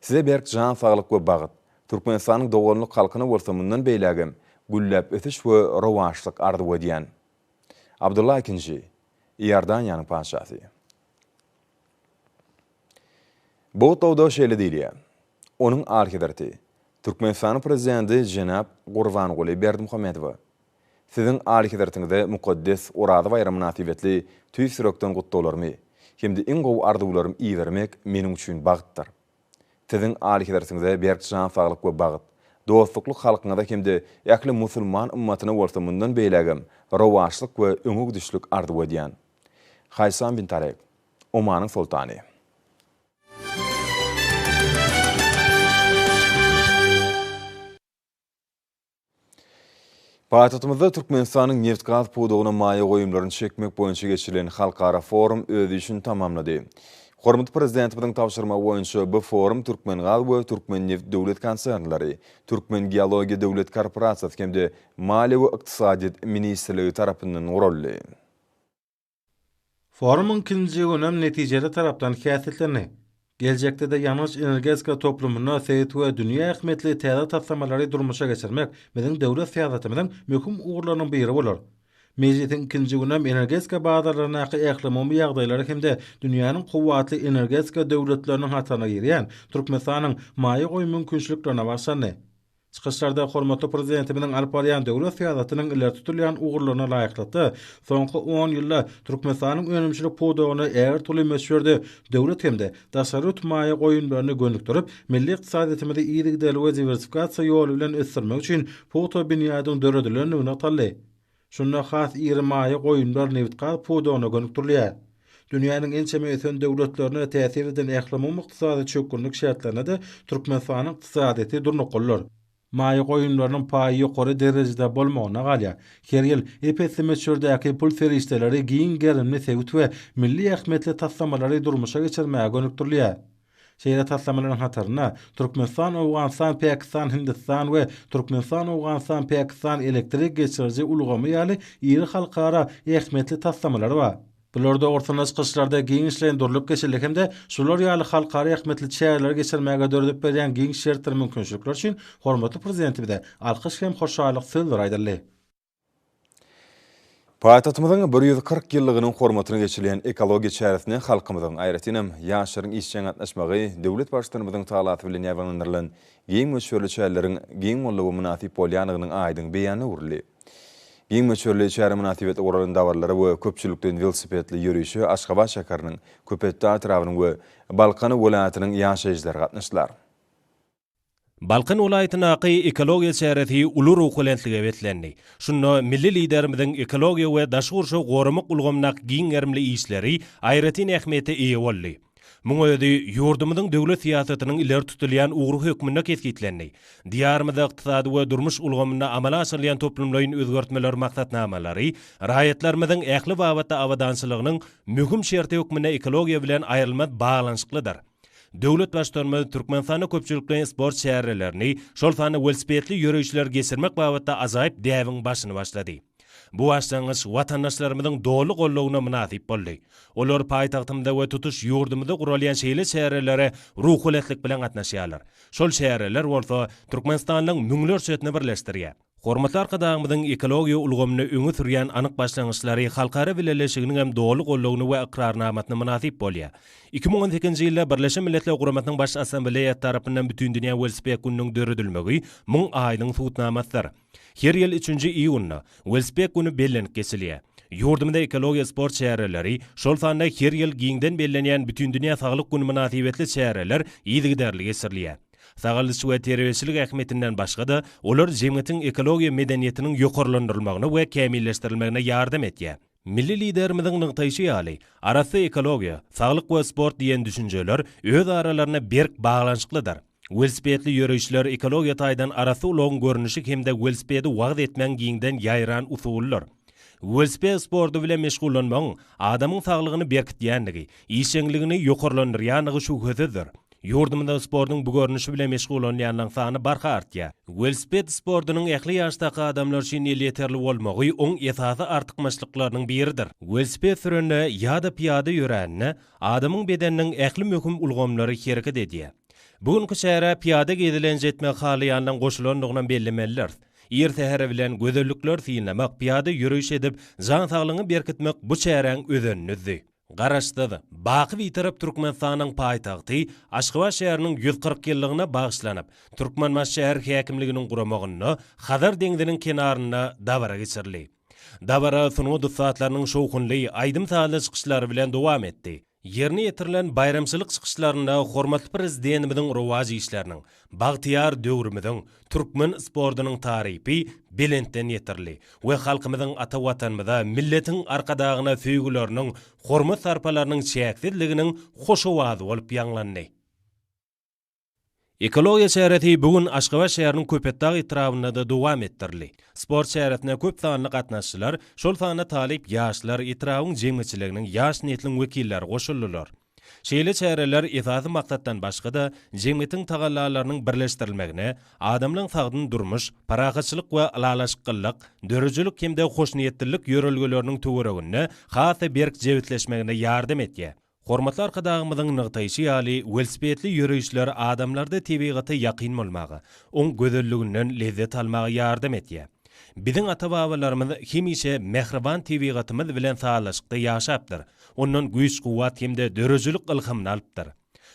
Size berk jan saglyk we bagt, Türkmenistanyň doganlyk halkyna bolsa mundan beýlägem gülläp ösüş we rowaçlyk arzuw edýän. Abdylla ikinji, Iordaniýanyň patyşasy. Bu gutlagda şeýle diýilýär, Onuň Alyhezreti, Türkmenistanyň Prezidenti jenap Gurbanguly Berdimuhamedowa, Siziň Alyhezretiňize mukaddes Oraza baýramy mynasybetli tüýs ýürekden gutlaglarymy hem-de iň gowy arzuwlarymy ibermek meniň üçin bagtdyr. Siziň Alyhezretiňize berk jan saglyk we bagt, dostlukly halkyňyza hem-de ähli musulman ymmatyna bolsa mundan beýlägem rowaçlyk we öňe gidişlik arzuw edýän. Haýsam bin Tarek, Omanyň Soltany. Paýtagtymyzda Türkmenistanyň nebitgaz pudagyna maýa goýumlaryny çekmek boýunça geçirilen halkara forum öz işini tamamlady. Hormatly Prezidentimiziň tabşyrmagy boýunça bu forum Türkmengaz we Türkmennebit döwlet konsernleri, Türkmengeologiýa döwlet korporasiýasy hem-de Maliýe we ykdysadyýet ministrligi tarapyndan guraldy. Forumyň ikinji günem netijeli tarapdan häsiýetlendi. Geljekde-de ýangyç-energetika toplumynda sebit we dünýä ähmiýetli täze taslamalary durmuşa geçirmek biziň döwlet syýasatymyzyň möhüm ugurlarynyň biri bolar. Mejlisiň ikinji günem energetika bazarlaryndaky ählumumy ýagdaýlary hem-de dünýäniň kuwwatly energetika döwletleriniň hataryna girýän Türkmenistanyň maýa goýum mümkinçiliklerine bagyşlandy. Çykyşlarda hormatly Prezidentimiziň alyp barýan döwlet syýasatynyň ileri tutulýan ugurlaryna laýyklykda, soňky on ýylda Türkmenistanyň önümçilik pudagyna ägirt uly möçberde döwlet hem-de daşary ýurt maýa goýumlaryny gönükdirip, milli ykdysadyýetimizi yzygiderli we diwersifikasiýa ýoly bilen ösdürmek üçin pugta binýadyň döredilendigi nygtaldy. Şunda has iri maýa goýumlar nebitgaz pudagyna gönükdirilýär. Dünýäniň ençeme ösen döwletlerine täsir eden ählumumy ykdysady çökgünlik şertlerinde-de Türkmenistanyň ykdysadyýeti durnuklydyr. Maýa goýumlarynyň paýy ýokary derejede bolmagynda galýar. Her ýyl ep-esli möçberdäki pul serişdeleri giň gerimli sebit we milli ähmiýetli taslamalary durmuşa geçirmäge gönükdirilýär. Şeýle taslamalaryň hatarynda Türkmenistan, Owganystan, Pakistan, Hindistan we Türkmenistan, Owganystan, Pakistan elektrik geçiriji ulgamy ýaly iri halkara ähmiýetli taslamalar bar. Bular dogrusynda çykyşlarda giňişleýin durlup geçildi hem-de şular ýaly halkara ähmiýetli çäreleri geçirmäge döredip berýän giň şertdir mümkinçilikler üçin hormatly Prezidentimize alkyş hem hoşallyk sözleri aýdyldy. Paýtagtymyzyň 140 ýyllygynyň hormatyna geçirilýän ekologiýa çäresine halkymyzyň, aýratynam, ýaşlaryň işjeň gatnaşmagy döwlet Baştutanymyzyň talasy bilen ýaýbaňlandyrylan giň möçberli çäreleriň giň goldawa mynasyp bolýandygynyň aýdyň beýanyna öwrüldi. Giň möçberli çäre mynasybetli guralan dabaralara we köpçülikleýin welosipedli ýörişe Aşgabat şäheriniň, Köpetdag etrabynyň we Balkan welaýatynyň ýaşaýjylary gatnaşdylar. Balkan welaýatyndaky ekologiýa çäresi uly ruhubelentlige beslendi. Şunda milli Liderimiziň ekologiýa we daşky gurşawy goramak ulgamyndaky giň gerimli işleri aýratyn ähmiýete eýe boldy. Muň özi ýurdumyzyň döwlet syýasatynyň ileri tutulýan ugry hökmünde kesgitlendi. Diýarymyzda ykdysady we durmuş ulgamynda amala aşyrylýan toplumlaýyn özgertmeler maksatnamalary raýatlarymyzyň ähli babatda abadançylygynyň möhüm şerti hökmünde ekologiýa bilen aýrylmaz baglanyşyklydyr. Döwlet Baştutanymyz Türkmenistanda köpçülikleýin sport çärelerini, şol sanda welosipedli ýörişleri geçirmek babatda ajaýyp däbiň başyny başlady. Bu başlangyç watandaşlarymyzyň doly goldawyna mynasyp boldy. Olar paýtagtymyzda we tutuş ýurdumyzda guralýan şeýle çärelere ruhubelentlik bilen gatnaşýarlar. Şol çäreler bolsa türkmenistanlylaryň müňlerçesini birleşdirýär. Hormatly Arkadagymyzyň ekologiýa ulgamynda öňe sürýän anyk başlangyçlary halkara bileleşiginiň hem doly goldawyna we ykrarnamasyna mynasyp bolýar. 2018-nji ýylda Birleşen Milletler Guramasynyň Baş Assambleýasy tarapyndan Bütindünýä welosiped gününiň döredilmegi muň aýdyň subutnamasydyr. Her ýyl üçünji iýunda Welosiped güni bellenip geçilýär. Ýurdumyzda ekologiýa sport çäreleri, şol sanda her ýyl giňden bellenýän Bütindünýä saglyk güni mynasybetli çäreler yzygiderli geçirilýär. Sagaldyş we terbiýeçilik ähmiýetinden başga-da, olar jemgyýetiň ekologiýa medeniýetiniň ýokarlandyrylmagyna we kämilleşdirilmegine ýardam edýär. Milli Liderimiziň nygtaýşy ýaly, arassa ekologiýa, saglyk we sport diýen düşünjeler öz aralarynda berk baglanyşyklydyr. Welosipedli ýörişler ekologiýa taýdan arassa ulagyň görnüşi hem-de welosipedi wagyz etmegiň giňden ýaýran usulydyr. Welosiped sporty bilen meşgullanmagyň adamyň saglygyny berkitýändigi, işjeňligini ýokarlandyrýandygy şübhesizdir. Ýurdumyzda sportuň bu görnüşi bilen meşgullanýanlaryň sany barha artýar. Welosiped sportunyň ähli ýaşdaky adamlar üçin elýeterli bolmagy oň esasy artykmaçlyklarynyň biridir. Welosiped sürende ýa-da pyýada ýörände adamyň bedeniniň ähli möhüm ulgamlary hereket edýär. Bu günki çärä pyýada gezelenç etmegi halaýanlaryň goşulandygynam bellemelidiris. Ir säher bilen gözellikleri synlamak, pyýada ýöriş edip, jan-saglygyňy berkitmek bu çäräň özenini düzdi. Garaşsyz, baky Bitarap Türkmenistanyň paýtagty Aşgabat şäheriniň 140 ýyllygyna bagyşlanyp, Türkmenbaşy şäher häkimliginiň guramagynda Hazar deňziniň kenarynda dabara geçirildi. Dabara sungat ussatlarynyň şowhunly aýdym-sazly çykyşlary bilen dowam etdi. Ýerine ýetirilen baýramçylyk çykyşlarynda hormatly Prezidentimiziň rowaç işleriniň, bagtyýar döwrümiziň, türkmen sportunyň tarypy belentden ýetirildi we halkymyzyň ata Watanymyza, milletiň Arkadagyna söýgüleriniň, hormat-sarpalarynyň çäksizliginiň hoş owazy bolup ýaňlandy. Ekologiýa çäresi bu gün Aşgabat şäheriniň Köpetdag etrabynda-da dowam etdirildi. Sport çäresine köp sanly gatnaşyjylar, şol sanda talyp ýaşlar, etrabyň jemgyýetçiliginiň, ýaş nesliň wekilleri goşuldylar. Şeýle çäreler esasy maksatdan başga-da, jemgyýetiň tagallalarynyň birleşdirilmegine, adamlaryň sagdyn durmuş, parahatçylyk we ylalaşyklylyk, döredijilik hem-de hoşniýetlilik ýörelgeleriniň töwereginde has-da berk jebisleşmegine ýardam edýär. Hormatly Arkadagymyzyň nygtaýşy ýaly, welosipedli ýörişler adamlarda tebigata ýakyn bolmaga, oň gözelliginden lezzet almaga ýardam edýär. Biziň ata-babalarymyz hemişe mähriban tebigatymyz bilen sazlaşykda ýaşapdyr, ondan güýç-kuwwat hem-de döredijilik ylhamyny alypdyr.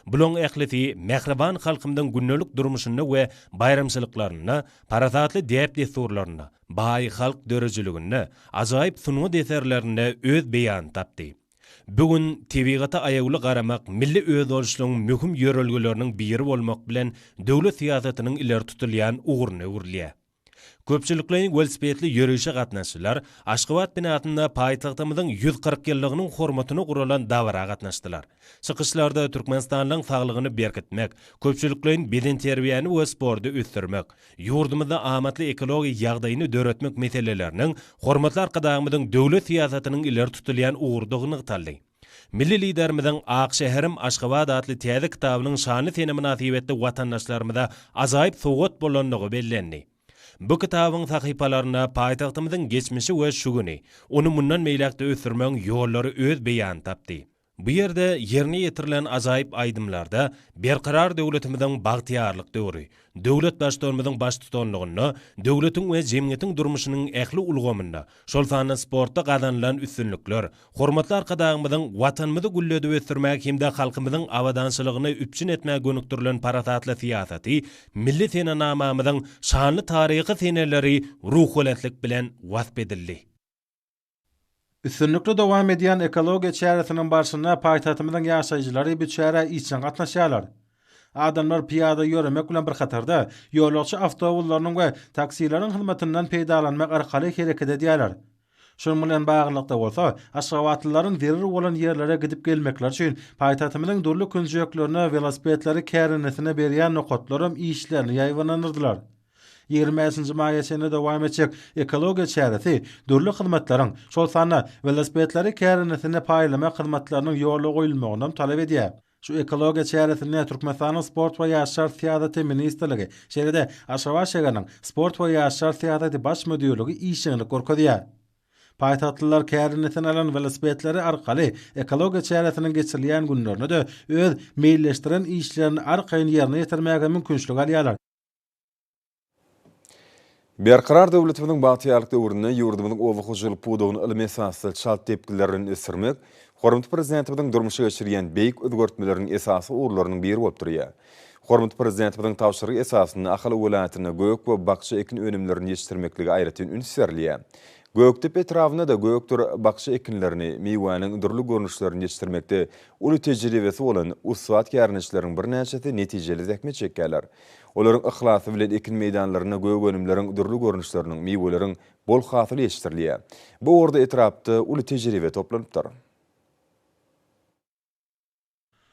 Bulaň ählisi mähriban halkymyzyň gündelik durmuşynda we baýramçylyklarynda, parasatly däp-dessurlarynda, baý halk döredijiliginde, ajaýyp sungat eserlerinde öz beýanyny tapdy. Bu gün tebigata aýawly garamak milli özboluşlygyň möhüm ýörelgeleriniň biri bolmak bilen, döwlet syýasatynyň ileri tutulýan ugruna öwrülýär. Köpçülikleýin welosipedli ýörişe gatnaşyjylar Aşgabat binasynda paýtagtymyzyň 140 ýyllygynyň hormatyna guralan dabara gatnaşdylar. Çykyşlarda türkmenistanlylaryň saglygyny berkitmek, köpçülikleýin bedenterbiýäni we sporty ösdürmek, ýurdumyzda amatly ekologiýa ýagdaýyny döretmek meseleleriniň hormatly Arkadagymyzyň döwlet syýasatynyň ileri tutulýan ugrudygy nygtaldy. Milli Liderimiziň Ak şäherim Aşgabat atly täze kitabynyň şanly sene mynasybetli watandaşlarymyza ajaýyp sowgat bolandygy bellendi. Bu kitabyň sahypalarynda paýtagtymyzyň geçmişi we şu güni, ony mundan beýläk-de ösdürmegiň ýollary öz beýanyny tapdy. Bu ýerde ýerine ýetirilen ajaýyp aýdymlarda Berkarar döwletimiziň bagtyýarlyk döwri, döwlet Baştutanymyzyň baştutanlygynda döwletiň we jemgyýetiň durmuşynyň ähli ulgamynda, şol sanda sportda gazanylan üstünlikler, hormatly Arkadagymyzyň Watanymyzy gülledip ösdürmäge hem-de halkymyzyň abadançylygyny üpjün etmäge gönükdirilen parasatly syýasaty milli senenamamyzyň şanly taryhy seneleri ruhubelentlik bilen wasp edildi. Üstünlikli dowam edýän ekologiýa çäresiniň barşynda paýtagtymyzyň ýaşaýjylary bu çärä işjeň gatnaşýarlar. Adamlar pyýada ýöremek bilen bir hatarda, ýolagçy awtobuslarynyň we taksileriň hyzmatyndan peýdalanmak arkaly hereket edýärler. Şunuň bilen baglylykda bolsa, aşgabatlylaryň zerur bolan ýerlere gidip gelmekleri üçin paýtagtymyzyň dürli künjeklerine welosipedleri kärendesine berýän nokatlaram işlerini ýaýbaňlandyrdylar. 25-nji maýa çenli dowam etjek ekologiýa çäresi dürli hyzmatlaryň, şol sanda welosipedleri kärendesine paýlamak hyzmatlarynyň ýola goýulmagynam talap edýär. Şu ekologiýa çäresinde Türkmenistanyň Sport we ýaşlar syýasaty ministrligi, şeýle-de Aşgabat şägeriniň Sport we ýaşlar syýasaty baş müdirligi işjeňlik görkezýär. Paýtagtlylar kärendesine alan welosipedleri arkaly ekologiýa çäresiniň geçirilýän günlerinde-de öz meýilleşdiren işlerini arkaýyn ýerine ýetirmäge mümkinçilik alýarlar. Berkarar döwletimiziň bagtyýarlyk döwründe ýurdumyzyň oba hojalyk pudagyny ylmy esasda çalt depginler bilen ösdürmek hormatly Prezidentimiziň durmuşa geçirýän beýik özgertmeleriniň esasy ugurlarynyň biri bolup durýar. Hormatly Prezidentimiziň tabşyrygy esasynda Ahal welaýatynda gök we bakja ekin önümlerini ýetişdirmeklige aýratyn üns berilýär. Gökdepe etrabynda-da gökdür bakja ekinlerini, miwäniň dürli görnüşlerini ýetişdirmekde uly tejribesi bolan ussat kärendeçileriň birnäçesi netijeli zähmet çekýärler. Olaryň yhlasy bilen ekin meýdanlarynda gök önümleriň dürli görnüşleriniň, miweleriň bol hasyly ýetişdirilýär. Bu ugurda etrapda uly tejribe toplanypdyr.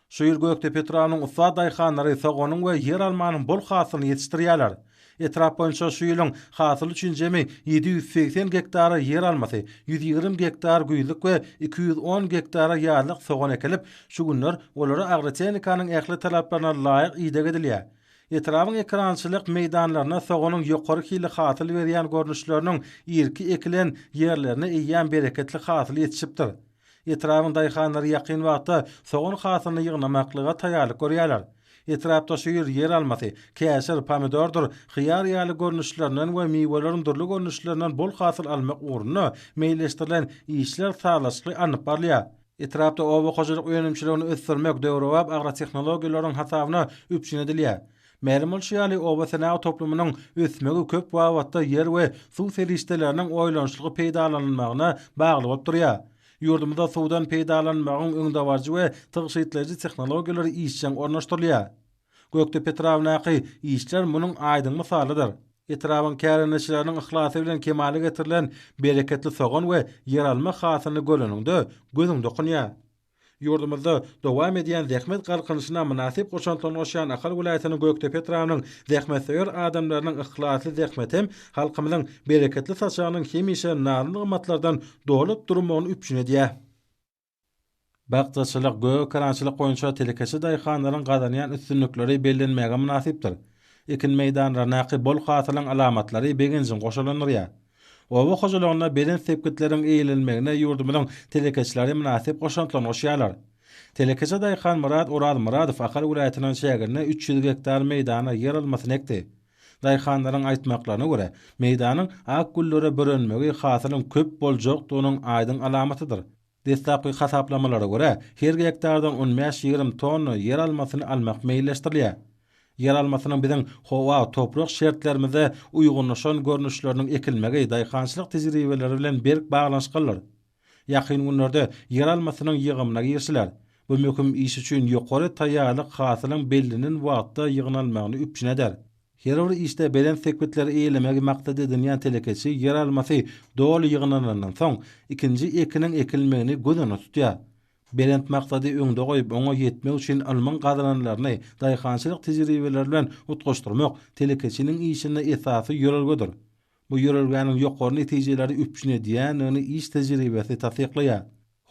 Şu ýyl Gökdepe etrabynyň ussat daýhanlary soganyň we ýeralmanyň bol hasylyny ýetişdirýärler. Etrap boýunça şu ýylyň hasyly üçin jemi 780 gektara ýeralmasy, 120 gektar güýzlük we 210 gektara ýazlyk sogan ekilip, şu günler olara agrotehnikanyň ähli talaplaryna laýyk ideg edilýär. Etrabyň ekerançylyk meýdanlarynda soganyň ýokary hilli hasyl berýän görnüşleriniň irki ekilen ýerlerinde eýýäm bereketli hasyl ýetişipdir. Etrabyň daýhanlary ýakyn wagtda sogan hasylyny ýygnamaklyga taýýarlyk görýärler. Etrapda şu ýyl ýer almasy, käşir, pomidordyr hyýar ýaly görnüşlerinden we miweleriň dürli görnüşlerinden bol hasyl almak ugrunda meýilleşdirilen işler sazlaşykly alnyp barylýar. Etrapda oba hojalyk önümçiligini ösdürmek döwrebap agrotehnologiýalaryň hasabyna üpjün edilýär. Mälim bolşy ýaly, oba senagat toplumynyň ösmegi köp babatda ýer we suw serişdeleriniň oýlanyşykly peýdalanylmagyna bagly bolup durýar. Ýurdumyzda suwdan peýdalanmagyň öňdebaryjy we tygşytlaýjy tehnologiýalary işjeň ornaşdyrylýar. Gökdepe etrabyndaky işler munuň aýdyň mysalydyr. Etrabyň kärendeçileriniň yhlasy bilen kemala getirilen bereketli sogan we ýeralma hasylyny göreniňde, gözüň dokunýar. Ýurdumyzda dowam edýän zähmet galkynyşyna mynasyp goşantlaryny goşýan Ahal welaýatynyň Gökdepe etrabynyň zähmetsöýer adamlarynyň yhlasly zähmeti hem halkymyzyň bereketli saçagynyň hemişe nazy-nygmatlardan dolup durmagyny üpjün edýär. Bakjaçylyk, gök ekerançylyk boýunça telekeçi daýhanlaryň gazanýan üstünlikleri bellenmäge mynasypdyr. Ekin meýdanlaryndaky bol hasylyň alamatlary begenjiňi goşalandyrýar. Oba hojalygynda belent sepgitleriň eýelenmegine ýurdumyzyň telekeçileri mynasyp goşantlaryny goşýarlar. Telekeçi daýhan Myrat Orazmyradow Ahal welaýatynyň çäginde 300 gektar meýdana ýer almasyny ekdi. Daýhanlaryň aýtmaklaryna görä, meýdanyň ak güllere bürenmegi hasylyň köp boljakdygynyň aýdyň alamatydyr. Deslapky hasaplamalara görä, her gektardan on bäş-ýigrimi tonna ýer almasyny almak meýilleşdirilýär. Ýer almasynyň biziň howa, toprak şertlerimize uýgunlaşan görnüşleriniň ekilmegi daýhançylyk tejribeleri bilen berk baglanyşyklydyr. Ýakyn günlerde ýer almasynyň ýygymyna girişiler. Bu möhüm iş üçin ýokary taýýarlyk hasylyň bellenen wagtda ýygnalmagyny üpjün eder. Her bir işde belent sepgitleri eýelemegi maksat edinýän telekeçi ýer almasy doly ýygnanandan soň, ikinji ekiniň ekilmegini göz öňünde tutýar. Belent maksady öňde goýup, oňa ýetmek üçin ylmyň gazananlaryny daýhançylyk tejribeleri bilen utgaşdyrmak telekeçiniň işinde esasy ýörelgedir. Bu ýörelgäniň ýokary netijeleri üpjün edýändigini iş tejribesi tassyklaýar.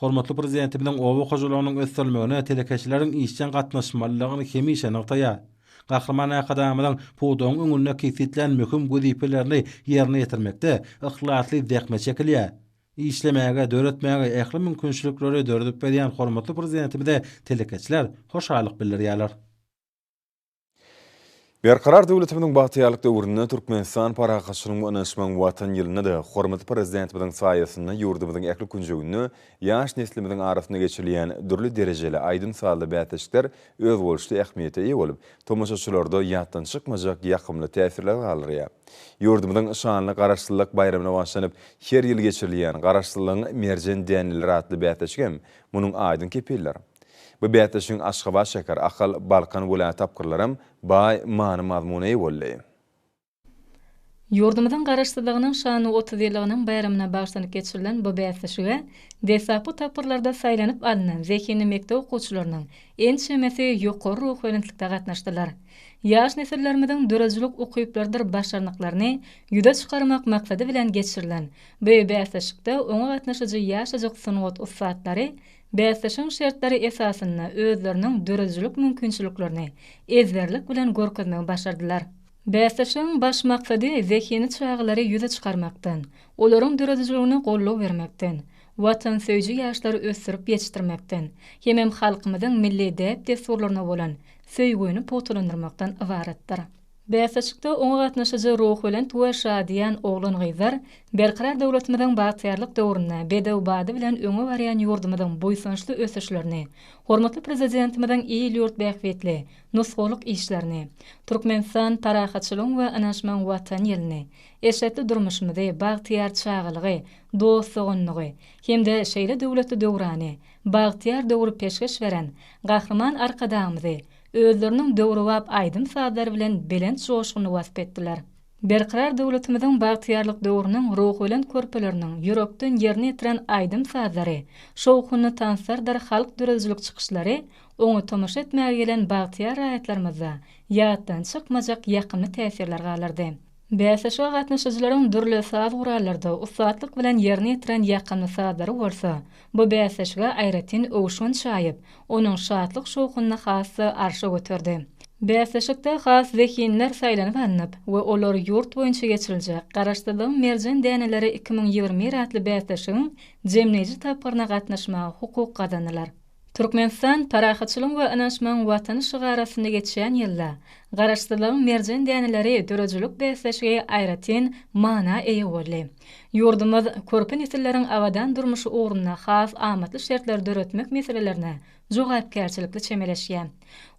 Hormatly Prezidentimiziň oba hojalygynyň ösdürilmegine telekeçileriň işjeň gatnaşmalydygyny hemişe nygtaýar. Gahryman Arkadagymyzyň pudagyň öňünde kesgitlän möhüm wezipelerini ýerine ýetirmekde yhlasly zähmet çekilýär. Işlemäge, döretmäge ähli mümkinçilikleri döredip berýän hormatly Prezidentimize telekeçiler hoşallyk bildirýärler. Berkarar döwletimiziň bagtyýarlyk döwründe Türkmenistan parahatçylygyň we ynanyşmagyň Watan ýylynda-da hormatly Prezidentimiziň saýasynda ýurdumyzyň ähli künjeginde ýaş neslimiziň arasynda geçirilýän dürli derejeli aýdym-sazly bäsleşikler özboluşly ähmiýete eýe bolup, tomaşaçylarda ýatdan çykmajak ýakymly täsirleri galdyrýar. Ýurdumyzyň şanly Garaşsyzlyk baýramyna bagyşlanyp her ýyl geçirilýän Garaşsyzlygyň merjen däneleri atly bäsleşik hem munuň aýdyň kepilidir. Bu bäsleşigiň Aşgabat şäher, Ahal, Balkan welaýat tapgyrlaram baý many-mazmuna eýe boldy. Ýurdumyzyň Garaşsyzlygynyň şanly 30 ýyllygynyň baýramyna bagyşlanyp geçirilen bu bäsleşige deslapky tapgyrlarda saýlanyp alnan zehinli mekdep okuwçylarynyň ençemesi ýokary ruhubelentlikde gatnaşdylar. Ýaş nesillerimiziň döredijilik ukyplarydyr başarnyklaryny ýüze çykarmak maksady bilen geçirilen bu bäsleşikde oňa gatnaşyjy ýaşajyk sungat ussatlary Bäsleşigiň şertleri esasynda özleriniň döredijilik mümkinçiliklerini ezberlik bilen görkezmegi başardylar. Bäsleşigiň baş maksady zehinli çagalary ýüze çykarmakdan, olaryň döredijiligine goldaw bermekden, watansöýüji ýaşlary ösdürip ýetişdirmekden hemem halkymyzyň milli däp-dessurlaryna bolan söýgüni pugtalandyrmakdan ybaratdyr. Bäsleşikde oňa gatnaşyjy ruhubelent we şadyýan oglan-gyzlar Berkarar döwletimiziň bagtyýarlyk döwründe bedew bady bilen öňe barýan ýurdumyzyň buýsançly ösüşlerini, hormatly Prezidentimiziň il-ýurt bähbitli, nusgalyk işlerini, Türkmenistan, parahatçylygyň we ynanyşmagyň Watany ýylyny, eşretli durmuşymyzy, bagtyýar çagalygy, dost-doganlygy hem-de şeýle döwletli döwrany, bagtyýar döwri peşgeş beren Gahryman Arkadagymyzy özleriniň döwrebap aýdym-sazlary bilen belent joşgunly wasp etdiler. Berkarar döwletimiziň bagtyýarlyk döwrüniň ruhubelent körpeleriniň ýürekden ýerine ýetiren aýdym-sazlary, şowhunly tanslardyr halk döredijilik çykyşlary oňa tomaşa etmäge gelen bagtyýar raýatlarymyzda ýatdan çykmajak ýakymly täsirler galdyrdy. Bäsleşige gatnaşyjylaryň dürli saz gurallarda ussatlyk bilen ýerine ýetiren ýakymly sazlary bolsa bu bäsleşige aýratyn öwüşgin çaýyp, onuň şatlyk-şowhunyny has-da arşa göterdi. Bäsleşikde has zehinliler saýlanyp alnyp we olar ýurt boýunça geçiriljek Garaşsyzlygyň merjen däneleri 2021 atly bäsleşigiň jemleýji tapgyryna gatnaşmaga hukuk gazandylar. Türkmenistan, parahatçylygyň we ynanyşmagyň Watany şygary astynda geçýän ýylda Garaşsyzlygyň merjen däneleri döredijilik bäsleşigi aýratyn mana eýe boldy. Ýurdumyz körpe nesilleriň abadan durmuşy ugrunda has amatly şertleri döretmek meselelerine jogapkärçilikli çemeleşýär.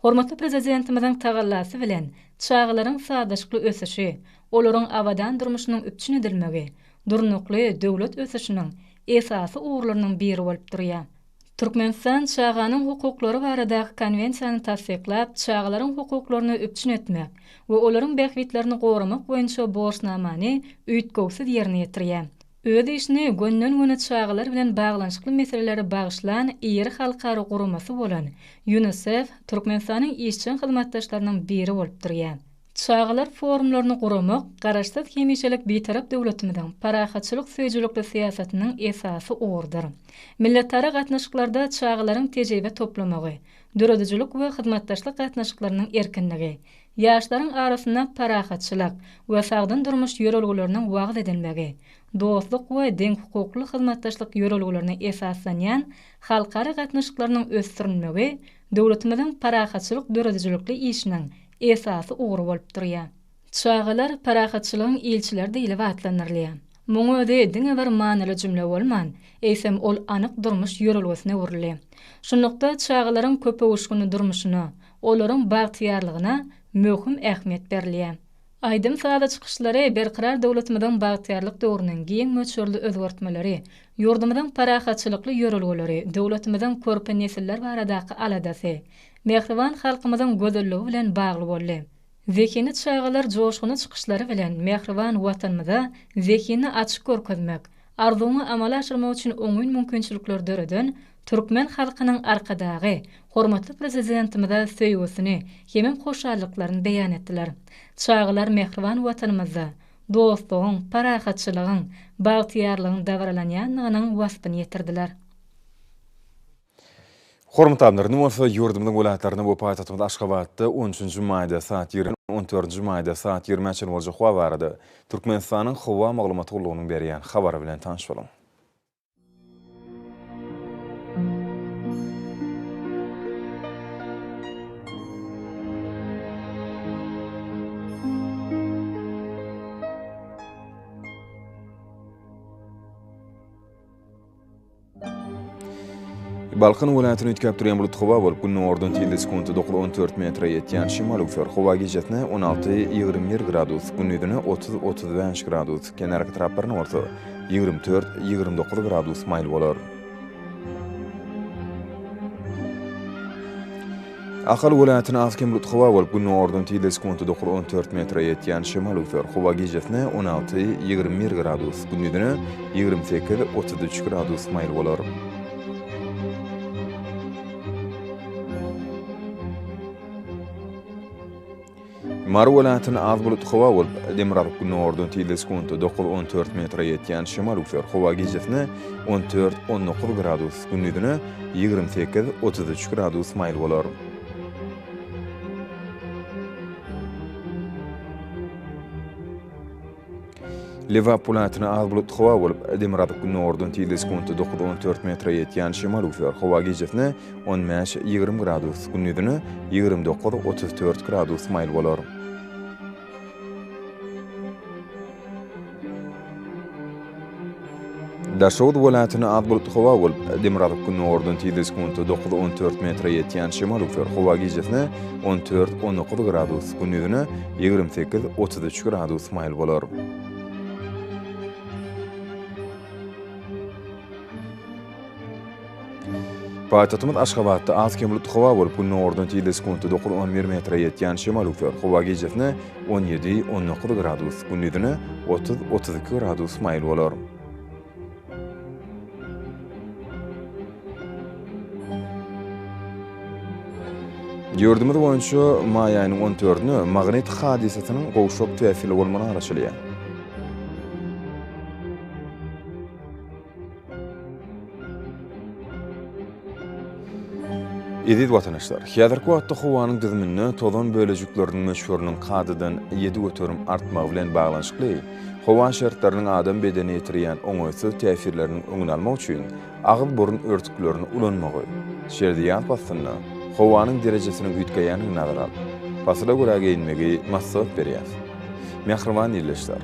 Hormatly Prezidentimiziň tagallasy bilen çagalaryň sazlaşykly ösüşi, olaryň abadan durmuşynyň üpjün edilmegi durnukly döwlet ösüşiniň esasy ugurlarynyň biri bolup durýar. Türkmenistan Çaganyň hukuklary baradaky Konwensiýany tassyklap, çagalaryň hukuklaryny üpjün etmek we olaryň bähbitlerini goramak boýunça borçnamany üýtgewsiz ýerine ýetirýär. Öz işini gönden-göni çagalar bilen baglanyşykly meselelere bagyşlan iri halkara guramasy bolan Ýunisef Türkmenistanyň işjeň hyzmatdaşlarynyň biri bolup durýar. Çagalar forumlaryny guramak Garaşsyz, hemişelik Bitarap döwletimiziň parahatçylyk söýüjilikli syýasatynyň esasy ugrudyr. Milletara gatnaşyklarda çagalaryň tejribe toplamagy, döredijilik we hyzmatdaşlyk gatnaşyklarynyň erkinligi, ýaşlaryň arasynda parahatçylyk we sagdyn durmuş ýörelgeleriniň wagyz edilmegi, dostluk we deňhukukly hyzmatdaşlyk ýörelgelerine esaslanýan halkara gatnaşyklarynyň ösdürilmegi döwletimiziň parahatçylyk döredijilikli işiniň esasy ugry bolup durýar. Çagalar parahatçylygyň ilçileri diýlip atlandyrylýar. Muň özi diňe bir manyly jümle bolman, eýsem ol anyk durmuş ýörelgesine öwrüldi. Şunlukda çagalaryň köpöwüşginli durmuşyna, olaryň bagtyýarlygyna möhüm ähmiýet berilýär. Aýdym-sazly çykyşlary Berkarar döwletimiziň bagtyýarlyk döwrüniň giň möçberli özgertmeleri, ýurdumyzyň parahatçylykly ýörelgeleri, döwletimiziň körpe nesiller baradaky aladasy, mähriban halkymyzyň gözelligi bilen bagly boldy. Zehinli çagalar joşgunly çykyşlary bilen mähriban Watanymyza zehinini açyp görkezmek, arzuwyňy amala aşyrmak üçin oňyn mümkinçilikleri döreden türkmen halkynyň Arkadagy, hormatly Prezidentimize söýgüsini hemem hoşallyklaryny beýan etdiler. Çagalar mähriban Watanymyzda dostlugyň, parahatçylygyň, bagtyýarlygyň dabaralanýandygynyň waspyny ýetirdiler. Hormatly adamlar, indi bolsa ýurdumyzyň welaýatlarynda we paýtagtymyz Aşgabatda on üçünji maýda saat ýigrimi, on dördünji maýda saat ýigrimä çenli boljak howa barada Türkmenistanyň Howa maglumat gullugynyň berýän habary bilen tanyş boluň. Balkan welaýatynda üýtgäp durýan bulut howa bolup, günordan tizligi sekuntda 9-14 metre ýetýän şemal öwser. Howa gijesine 16-21 gradus, gündizine 30-35 gradus, kenarki etraplarynda bolsa 24-29 gradus maýyl bolar. Ahal welaýatynda az-kem bulut howa bolup, günordan tizligi sekuntda 9-14 metre ýetýän şemal öwser. Howa gijesine 16, 21 gradus, gündizine 28, 33 gradus maýyl bolar. Mary welaýatynda az bulutly howa bolup, demirgazyk-günordan tizligi sekuntda 9-14 metre ýetýän şemal öwser. Howa gijesine 14-19 gradus, gündizine 28-33 gradus maýyl bolar. Lebap welaýatynda az bulutly howa bolup, demirgazyk-günordan tizligi sekuntda 9-14 metre ýetýän şemal öwser. Howa gijesine 15-20 gradus, gündizine 29-34 gradus maýyl bolar. Daşoguz welaýatynda az bulutly howa bolup, demirgazyk-gündogardan tizligi sekuntda dokuz-on dört metre ýetýän şemal öwser. Howa gijesine on dört-on dokuz gradus, gündizine 28-33 gradus maýyl bolar. Paýtagtymyz Aşgabatda az-kem bulutly howa bolup, gündogardan tizligi sekuntda dokuz-on bir metre ýetýän şemal öwser. Howa gijesine on ýedi-on dokuz gradus, gündizine 30-32 gradus maýyl bolar. Ýurdumyz boýunça maý aýynyň on dördüne magnit hadysasynyň gowşak täsirli bolmagyna garaşylýar. Eziz watandaşlar, häzirki wagtda howanyň düzüminde tozan bölejikleriniň möçberiniň kadadan 7% artmagy bilen baglanyşykly howa şertleriniň adam bedenine ýetirýän oňaýsyz täsirleriniň öňüni almak üçin agyz-burun örtüklerini ulanmagy, şeýle-de ýaz paslynda howanyň derejesiniň üýtgeýändigini nazara alyp, pasyla görä geýinmegi maslahat berýäris. Mähriban ildeşler,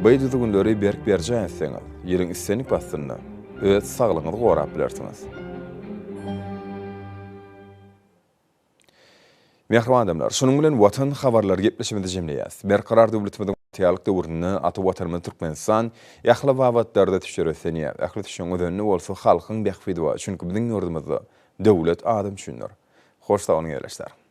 bu düzgünleri berk berjaý etseňiz, ýylyň islendik paslynda öz saglygyňyzy gorap bilersiňiz. Mähriban adamlar, şunuň bilen Watan habarlary gepleşigimizi jemleýäris. Berkarar döwletimiziň bagtyýarlyk döwründe ata Watanymyz Türkmenistan ähli babatlarda düşer ösenýär. Ähli ösüşiň özeninde bolsa halkyň bähbidi bar. Çünki biziň ýurdumyzda döwlet adam üçindir. Hoş sag boluň ildeşler.